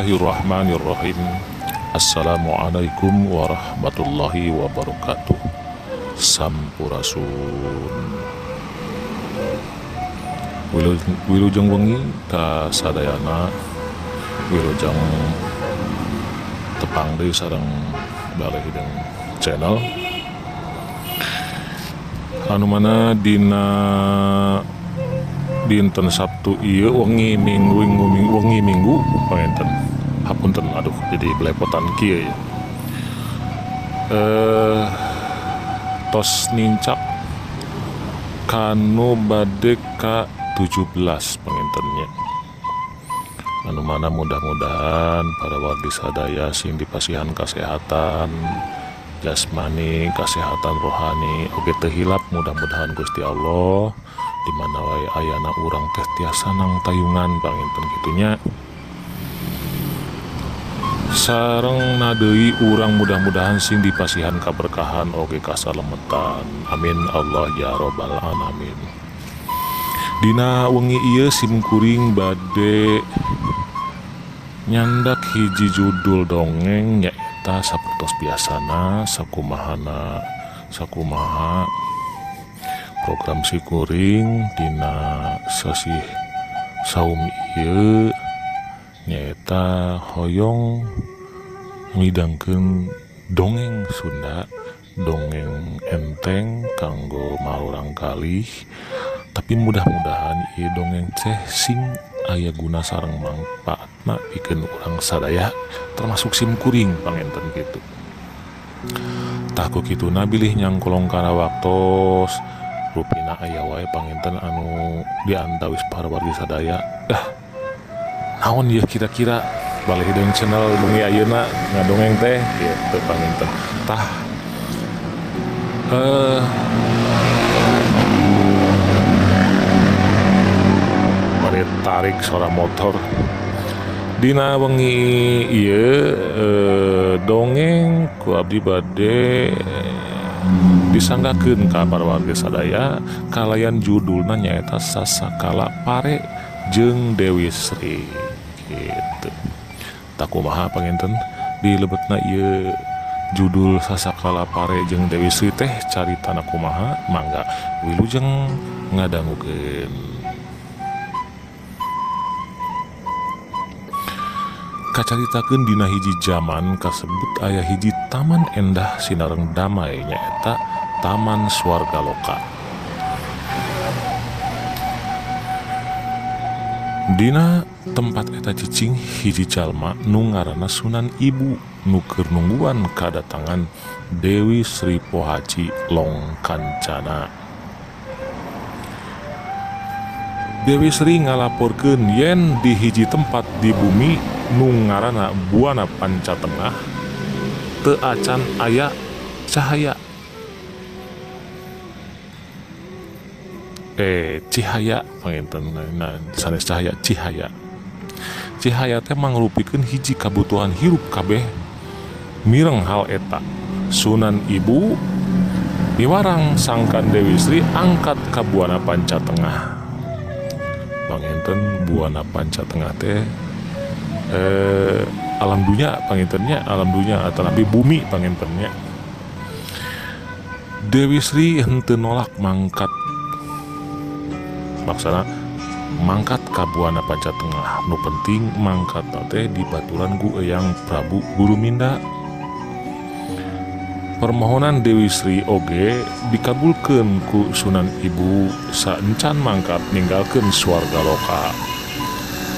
Bismillahirrahmanirrahim. Assalamualaikum warahmatullahi wabarakatuh. Sampurasun. Wilujeng wengi ka sadayana, wilujeng tepang deui sareng Balai Hideng Channel. Anu mana dina dinten Sabtu ieu wengi Minggu wengi Minggu panginten. Hapunten, aduh jadi belepotan kieu ya. Tos nincak kanu bade ka 17 pangintennya. Anu mana mudah-mudahan para wargi sadaya sing dipasihan kesehatan jasmani, kesehatan rohani, oge teu hilap mudah-mudahan Gusti Allah di mana wae ayana urang teh tiasa nang tayungan panginten kitunya. Sareng nadeui urang mudah-mudahan sing dipasihan kaberkahan oge kasalemetan. Amin Allah ya robbal alamin. Dina wengi ieu sim kuring bade nyandak hiji judul dongeng nyaeta sapertos biasana sakumahana sakumaha program si kuring dina sasih saum ieu nyaeta hoyong ngidangkeun dongeng Sunda, dongeng enteng kanggo marurang kalih, tapi mudah-mudahan ieu dongeng teh sing aya guna sareng mangpaatna pikeun urang sadaya termasuk sim kuring panginten kitu. Tah ku kituna bilih nyangkolong kana waktos rupina aya wae panginten anu diantawis para wargi sadaya. Naon ya kira-kira Balai Hideng Channel bengi ayeuna ngadongeng teh kitu panginten. Tah mari tarik suara motor. Dina wengi ieu dongeng ku abdi bade disanggakeun ka para warga sadaya kalayan judulna nyaeta Sasakala Pare jeung Dewi Sri gitu. Tah kumaha panginten di lebetna ieu judul Sasakala Pare jeung Dewi Sri teh caritana kumaha, mangga wilujeng ngadangukeun. Kacaritakeun dina hiji jaman kasebut aya hiji taman endah sinareng damai nyaeta Taman Swargaloka. Dina tempat eta cicing hiji jalma nu ngaranna Sunan Ibu nu keur nungguan kadatangan Dewi Sri Pohaci Long Kancana. Dewi Sri ngalaporkeun yen di hiji tempat di bumi nu ngaranna Buana Panca Tengah teu acan aya cahaya. Cihaya panginten, nah sanes cahaya, cihaya. Cihaya teh mangrupikeun hiji kabutuhan hirup kabeh mireng hal eta. Sunan Ibu miwarang sangkan Dewi Sri angkat ka Buana Panca Tengah. Panginten Buana Panca Tengah teh alam dunya pangintennya, alam dunya atau nabi bumi pangintennya. Dewi Sri henteu nolak mangkat, maksana mangkat ka Buana Panca Tengah. Nu penting mangkat teh dibaturan ku Eyang Prabu Guruminda. Permohonan Dewi Sri oge dikabulkeun ku Sunan Ibu saencan mangkat ninggalkeun Swargaloka.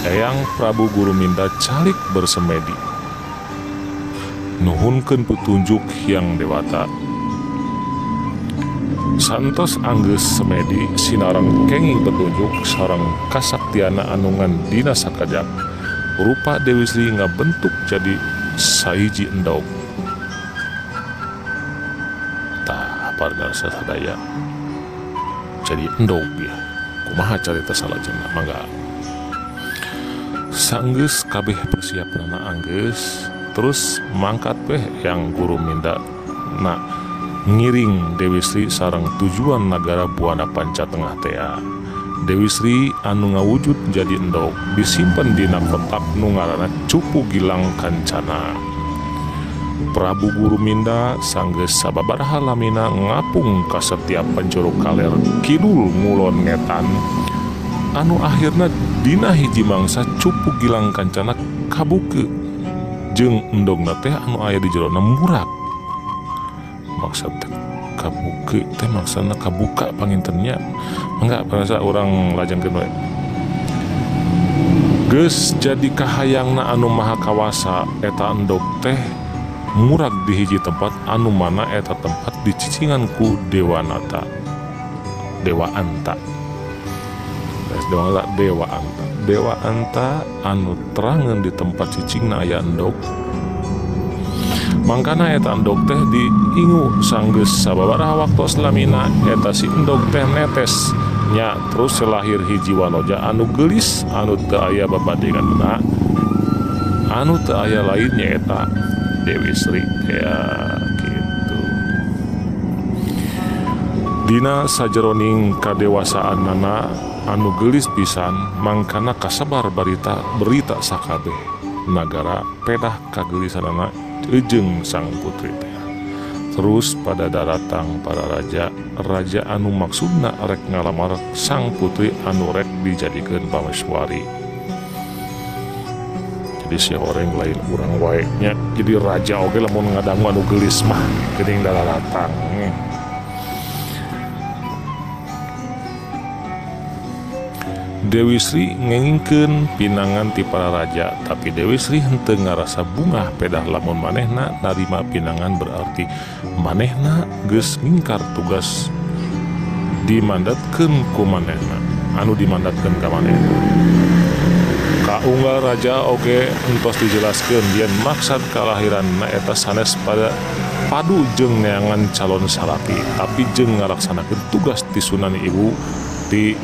Eyang Prabu Guruminda calik bersemedi nuhunkeun petunjuk Hyang Dewata. Santos anggeus semedi sinareng kenging petunjuk sareng kasaktiana anu ngan dina sakajap. Rupa Dewi Sri ngabentuk jadi sahiji endog. Tah pargarsa sadaya jadi endog ya. Kumaha carita salajengna mangga. Sanggeus kabeh persiapanana anggeus terus mangkat beh yang Guruminda na ngiring Dewi Sri sareng tujuan nagara Buana Panca Tengah tea. Dewi Sri anu ngawujud jadi endog disimpen dina kotak nu ngaranna Cupu Gilang Kancana. Prabu Guruminda sanggeus sababaraha lamina ngapung ka setiap penjuru kaler kidul ngulon ngetan anu akhirna dina hiji mangsa Cupu Gilang Kancana kabuke jeung endogna teh anu aya di jerona murag. Maksud kabuke teh maksudna kabuka pangintennya enggak perasa urang lajengkeun we. Geus jadi kahayangna anu maha kawasa eta endog teh murag di hiji tempat anu mana eta tempat dicicingan ku Dewanata. Dewa Anta. Dewa Anta. Dewa Anta anu terangan di tempat cicingna aya endog. Mangkana eta endog teh diingu sanggeus sababaraha waktos lamina eta si endog teh netes nya terus lahir hiji wanoja anu geulis anu teu aya babandinganna anu teu aya lain nyaeta Dewi Sri ya gitu. Dina sajeroning kadewasaan nana anu geulis pisan mangkana kasebar berita sakabeh nagara pedah kageulisanana jeung sang putri teh. Terus pada daratang para raja raja anu maksudna rek ngalamar sang putri anu rek dijadikeun pameswari. Jadi si horeng lain urang wae nya jadi raja oge lamun ngadangu anu geulis mah geuning daratang. Dewi Sri ngengingkeun pinangan ti para raja, tapi Dewi Sri henteu ngarasa bungah pedah lamun manehna narima pinangan berarti manehna geus ngingkar tugas dimandatkeun ku manehna anu dimandatkeun ka manehna. Kaunggal raja oge entos dijelaskeun yen maksad kalahiranna eta sanes pada padu jeung neangan calon salaki, tapi jeung ngalaksanakeun tugas ti Sunan Ibu di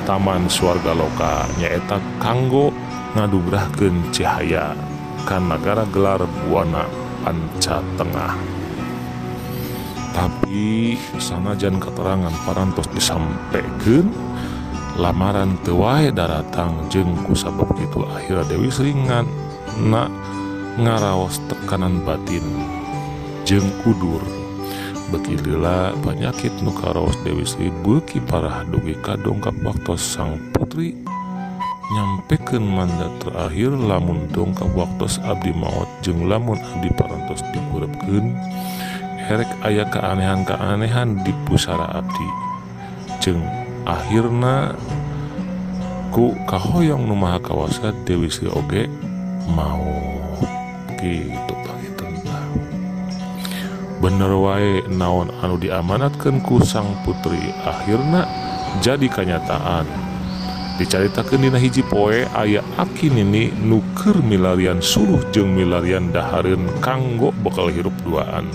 Taman Swarga Loka nyaeta kanggo ngadugrahkeun cahaya ka nagara gelar buana Panca Tengah. Tapi sanajan keterangan parantos disampekeun lamaran teu wae daratang jeung kusabab kitu akhirna Dewi Sri na ngaraos tekanan batin jeung udur. Beki lila penyakit nu karaos Dewi Sri beuki parah dugi ka dongkap waktos sang putri nyampekeun mandat terakhir lamun dongkap waktos abdi maot jeung lamun abdi parantos dikurebkeun erek aya keanehan-keanehan di pusara abdi jeung akhirna ku kahoyong nu maha kawasa Dewi Sri oge maot kitu. Bener wae naon anu diamanatkeun ku sang putri akhirna jadi kanyataan. Dicaritakeun dina hiji poe aya aki nini nu keur milarian suluh jeung milarian dahareun kanggo bekal hirup duaan.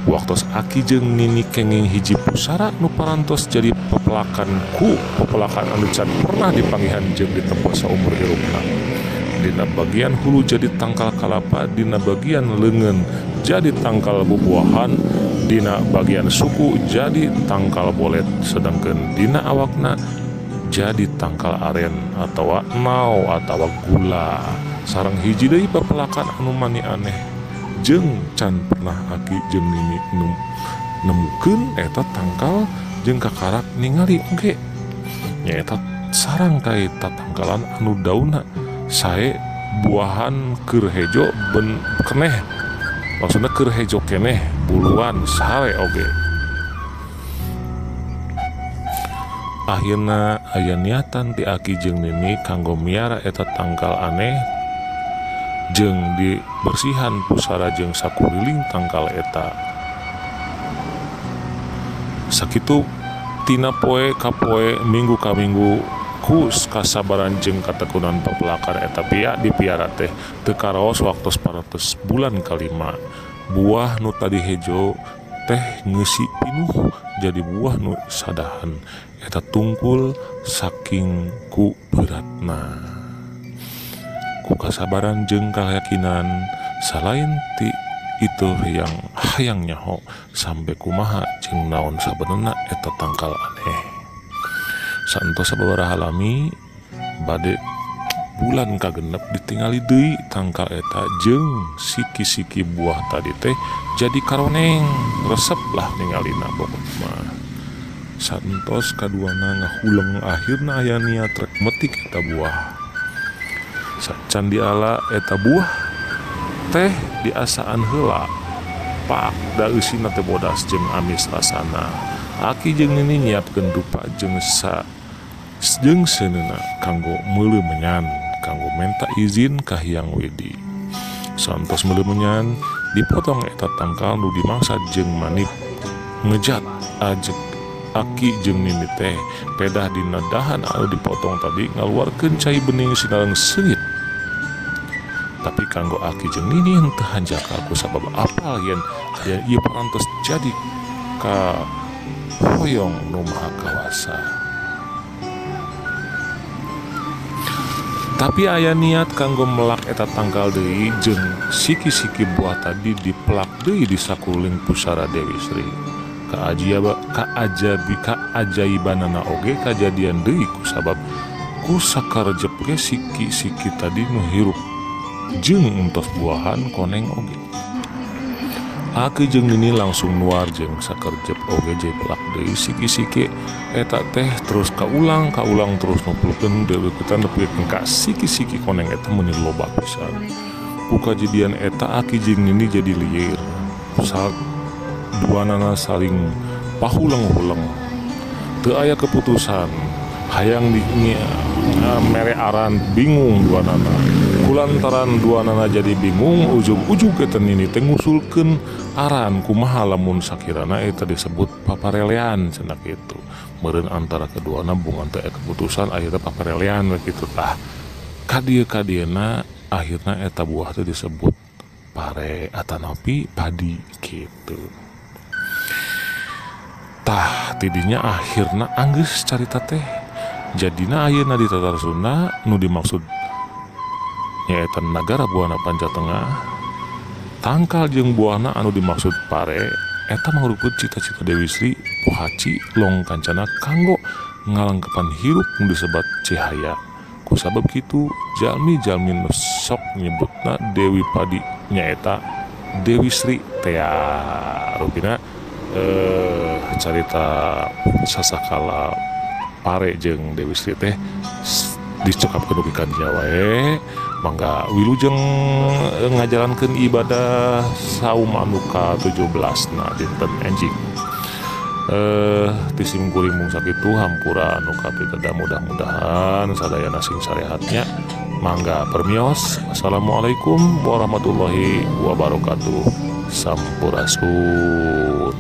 Waktos aki jeung nini kenging hiji pusara nu parantos jadi pepelakan ku pepelakan anu can pernah dipanggihan jeung ditempo saumur hirupna. Dina bagian hulu jadi tangkal kalapa, dina bagian leungeun jadi tangkal bubuahan, dina bagian suku jadi tangkal bolet, sedangkan dina awakna jadi tangkal aren atawa nau atawa gula. Sareng hiji deui pepelakan anu mani aneh jeung can pernah aki jeung nini nemukeun eta tangkal jeung kakarak ningali oge nyaeta sarang kae tatangkalan anu daunna sae buahan keur hejo ben keneh, maksudna keur hejo keneh buluan sae oge. Akhirna aya niatan ti aki jeung nini kanggo miara eta tangkal aneh jeung dibersihan pusara jeung sakuliling tangkal eta. Sakitu tina poe ka poe minggu ka minggu ku kasabaran jeung katekunan pepelakan eta pia dipiara teh teu karaos waktos paratus bulan kalima. Buah nu tadi hejo teh ngeusi pinuh jadi buah nu sadahan eta tungkul saking ku beratna. Ku kasabaran jeung kayakinan salain ti itu yang hayang nyaho sampai kumaha jeung naon sabenerna eta tangkal aneh. Saentos sababaraha lami bade bulan kagenep ditingali deui tangkal eta jeung siki-siki buah tadi teh jadi karoneng resep lah ningalina pokokna. Saentos kaduana ngahuleng akhirna aya niat rek metik eta buah. Sacan diala eta buah teh diasaan heula pak da eusina teh bodas jeung amis rasana. Aki jeung nini nyiapkeun dupa jeung jeung seuneuna kanggo meuleuh menyan kanggo menta izin ka Hyang Widi. Saentos meuleuh menyan dipotong eta tangkal nu dimangsa jeung manip ngejat ajeg aki jeung nini teh pedah dina dahan anu dipotong tadi ngaluarkeun cai bening sinareng seungit. Tapi kanggo aki jeung nini henteu hanjakal ku sabab apal yen ieu parantos jadi ka hoyong nu maha kawasa. Tapi aya niat kanggo melak eta tangkal deui jeung siki-siki buah tadi dipelak deui di sakuliling pusara Dewi Sri. Kaajaibanana oge kajadian deui ku sabab ku sakarejep ge siki-siki tadi nu hirup jeung entos buahan koneng oge. Aki jeung nini langsung nuar jeung sakerjep oge pelak deui siki-siki eta teh terus kaulang terus nuplukeun deui kita nepikeun ka siki-siki koneng eta meuni loba pisan. Ku kajadian eta aki jeung nini jadi lieur. Duanana saling pahuleng-huleng. Teu aya keputusan. Hayang di mere aran bingung duanana. Kulantaran duanana jadi bingung ujug-ujug eta nini teh ngusulkeun aran kumaha lamun sakirana eta disebut paparelean cenah kitu. Meureun antara keduana bungan teh keputusan akhirna paparelean we kitu tah. Kadieu-kadieuna akhirna eta buah teh disebut pare atanapi padi kitu. Tah tidinya akhirna anggeus carita teh jadina ayeuna di Tatar Sunda nu dimaksud nyaeta nagara Buana Pancatengah tangkal jeung buahna anu dimaksud pare eta mangruput cita-cita Dewi Sri pohaci long kancana kanggo ngalangkepan hirup nu disebat cahaya. Ku sabab kitu jalmi-jalmi nu sok nyebutna Dewi Padi nyaeta Dewi Sri tea. Rupina carita sasakala pare jeung Dewi Sri teh dicekapkeun dugi ka dinya wae. Mangga wilujeng ngajalankeun ibadah saum anu ka-17 na dinten enjing. Ti sim kuring mung sakitu hampura anu kapiteda mudah-mudahan sadayana sing sarehatnya. Mangga permios. Assalamualaikum warahmatullahi wabarakatuh. Sampurasun.